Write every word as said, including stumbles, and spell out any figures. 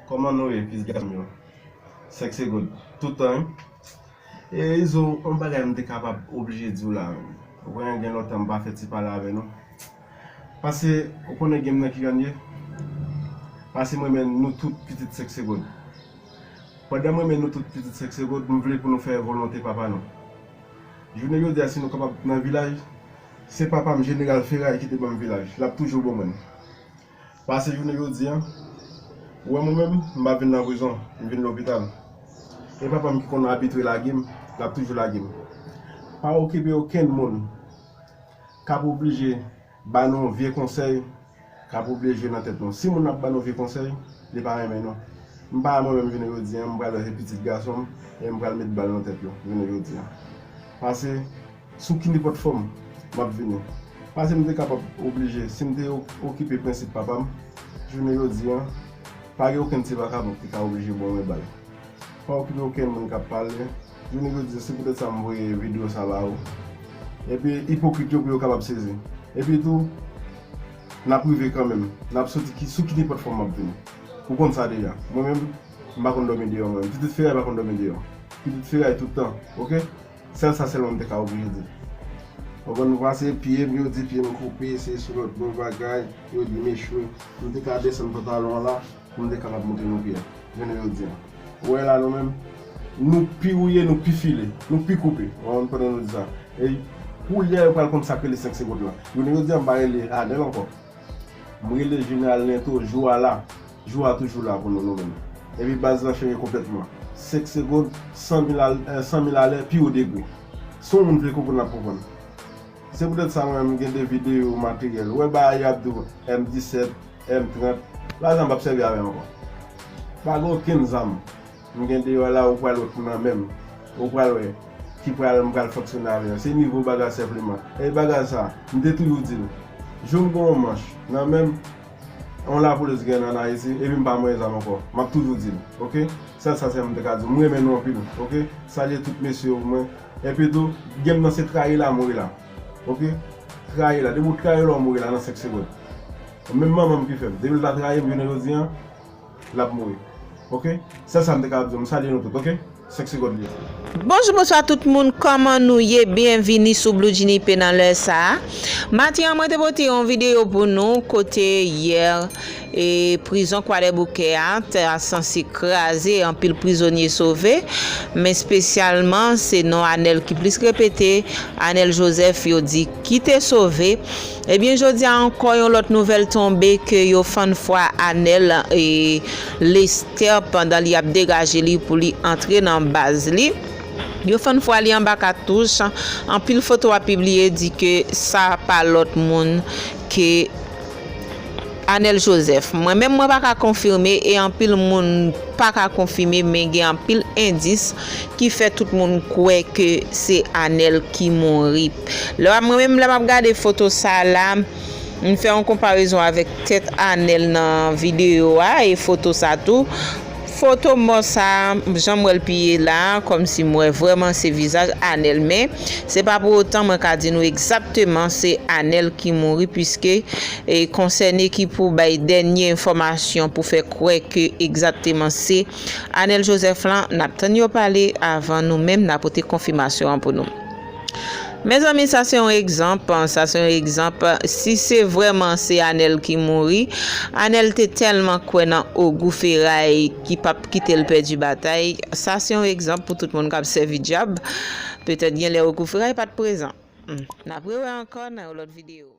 Kòman nou ye, pis gason yo? Sèk se God. Tout tan, wi. E Izo, yon bagay m te kapab oblije di w la, menm. Ou konnen gen lontan m pa fè ti pale avè nou. Pase, ou konnen gen m nan ki jan l ye? Pase m renmen nou tout pitit Sèk se God. Pandan m renmen nou tout pitit Sèk se God, m vle pou nou fè volonte papa nou. Jounen jodi a, si nou kapab nan vilaj, se papa m, Jeneral Feray, ki te ban m vilaj. L ap toujou ban mwen l. Pase jounen jodi a, ou wè mwen menm, m pa vin nan prizon, m vin lopital. E papa m ki konn abitye lage m, l ap toujou lage m. Pa okipe okenn moun k ap oblije ba nou vye konsèy, k ap oblije nan tèt nou. Si moun ap ba nou vye konsèy, li pa renmen nou. M pa mwen menm jounen jodi a, m pral wè se pitit gason m, e m pral met bal nan tèt yo jounen jodi a. Pase, sou ki nenpòt fòm, m ap vini. Pase m te kapab oblije, si m te o-, okipe prensip papa m, jounen jodi a, pa gen okenn ti vakabon ki ka oblije ban mwen bal. Pa okipe okenn moun k ap pale. Jounen jodi a, se poutèt sa m voye videyo sa ba ou. Epi, ipokrit yo pou yo kapab sezi. Epi tou, n ap rive kanmenm. N ap soti ki, sou ki nenpòt fòm m ap vini. Ou konn sa deja. Mwen menm, m pa konn dòmi deyò mwen. Pitit Feray pa konn dòmi deyò. Pitit Feray tout tan, oke? Sèl sa sèlman m te ka oblije di. Ou konprann, nou pase pye m, yo di pye m koupe, se sou lòt bò bagay, yo di m echwe. M te ka desann pantalon an la pou m te kapab montre nou pye. Jounen jodi a. Ou wè la nou menm, nou pi wouye, nou pi file, nou pi koupe. Ou konprann, pandan nou di sa. E koulye a yo pral konn sa k rele sèk se God la. Jounen jodi a m pa rele Anèl ankò. M rele Jeneral Lento, jou a la. Jou a toujou la pou nou, nou menm. Epi baz lan chanje konplètman. Sèk se God, san mil al-, eh, san mil alè, pi wo degre. Si yon moun vle konprann, l ap konprann. Se poutèt sa mwen menm m gen de videyo materyèl. Ou wè bagay y ap di w M disèt, M trant, lajan m p ap sèvi avè l ankò. Pa gen okenn zam. M gen deyò la, ou pral wè pou nan men m. Ou pral wè ki pral, m pral fonksyone avè l. Se nivo bagay senpleman. E bagay sa, m te toujou di l. Jou m gen yon manch nan men m, yon lapolis gen an Ayiti, epi m pa manyen zam ankò. M ap toujou di l, oke? Sèl sa sèlman m te ka di w. M renmen nou anpil, oke? Salye tout mesye yo pou mwen. Epi tou, game nan se trayi l a mouri la, oke? Trayi l a. Depi w trayi l a, w mouri la nan senk segonn. Menm manman m ki fè m. Depi l ta trayi m, jounen jodi a, l ap mouri. Oke? Sèl sa m te ka ap di w. M salye nou tout, oke? Senk segonn li ye. Bonjou, bonswa tout moun, kòman nou ye? Byenvini sou Blue Genie P nan lè sa a. Maten an, mwen te pote yon videyo pou nou, kote yè, e, prizon Kwadèboukè a, te a sanse kraze, anpil prizonye sove, men espesyalman, se non Anèl ki plis repete, Anèl Joseph, yo di ki te sove. Ebyen, jodi a ankò, yon lòt nouvèl tonbe ke yo fann fwa Anèl, e, Lestè pandan li ap degaje li pou li antre nan baz li. Yo fann fwa li anba katouch. Anpil foto ap pibliye di ke sa pa lòt moun ke Anèl Joseph. Mwen menm, mwen pa ka konfime e anpil moun pa ka konfime, men gen anpil endis ki fè tout moun kwè ke se Anèl ki mouri. Lè w ap, mwen menm, lè m ap gade foto sa la, m fè yon konparezon avèk tèt Anèl nan videyo a e foto sa tou. Foto mò sa, jan m wè l piye la, kòmsi m wè vrèman se vizaj Anèl, men se pa pou otan mwen ka di nou egzakteman se Anèl ki mouri, piske, e, konsène ki pou bay dènye enfòmasyon pou fè kwè ke egzakteman se Anèl Joseph lan, n ap tann yo pale avan nou menm n a pote konfimasyon an pou nou. Mezanmi, sa se yon egzanp, sa se yon egzanp. Si se vrèman se Anèl ki mouri, Anèl te tèlman kwè nan Ogou Feray ki p ap kite l pèdi batay. Sa se yon egzanp pou tout moun k ap sèvi dyab. Petèt gen lè Ogou Feray pa t prezan. Hmm. N ap rewè ankò nan yon lòt videyo.